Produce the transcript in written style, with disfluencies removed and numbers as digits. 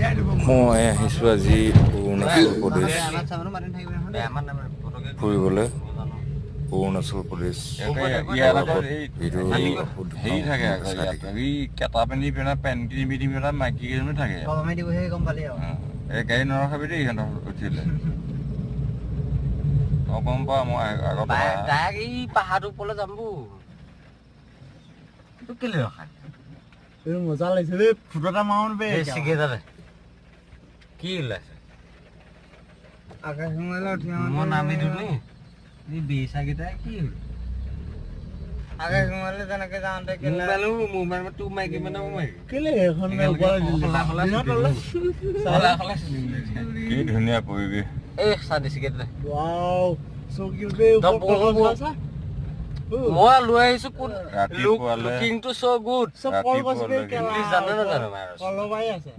মই আহিছোঁ আজি অৰুণাচল প্ৰদেশ ফুৰিবলৈ। অৰুণাচল প্ৰদেশ। ইয়াত আকৌ এই ভিডিঅ' হেৰি থাকে আকৌ ইয়াত এই কেটা পিন্ধি পেলাই, পেণ্ট কিনি পিন্ধি পেলাই মাইকী কেইজনী থাকে ইয়াত। অ, এই গাড়ী নৰখাবি দেই সিহঁতৰ উঠিলে। তই গম পাৱ, মই আগত অহা। ডাইৰেক্ট এই পাহাৰটোৰ ওপৰলৈ যাম বৌ। তোক কেলে ৰখাই? মজা লাগিছে দেই, ফটো এটা মাৰো বে। এই চিগেটাৰে কি ওলাইছে? আকাশ। মই নামি দিওঁ নি? এই বেচাকেইটাই কি হ'ল? আকাশ সোমালে তেনেকে যাওঁতে। মোবাইলো মোবাইল তোৰ মাইকী মানে মোৰ মাইকী। কেলে এখন ওপৰত দিলে? খোলা খোলা। দিনত তলে। খোলা খোলা চুলি ওলাইছে। কি ধুনীয়া পৰিৱেশ! এই চাদি চিগেট। ৱাও, so cute বে। তই ওপৰত বল কলগছ বল। চা। মই লৈ আহিছো কোন? ৰাতিপুৱালে লুকিং টো চ' গুড। চব কলগছ বে। ৰাতিপুৱালৈকে। ইংলিছ জানে নাজানো? কলবাই আছে।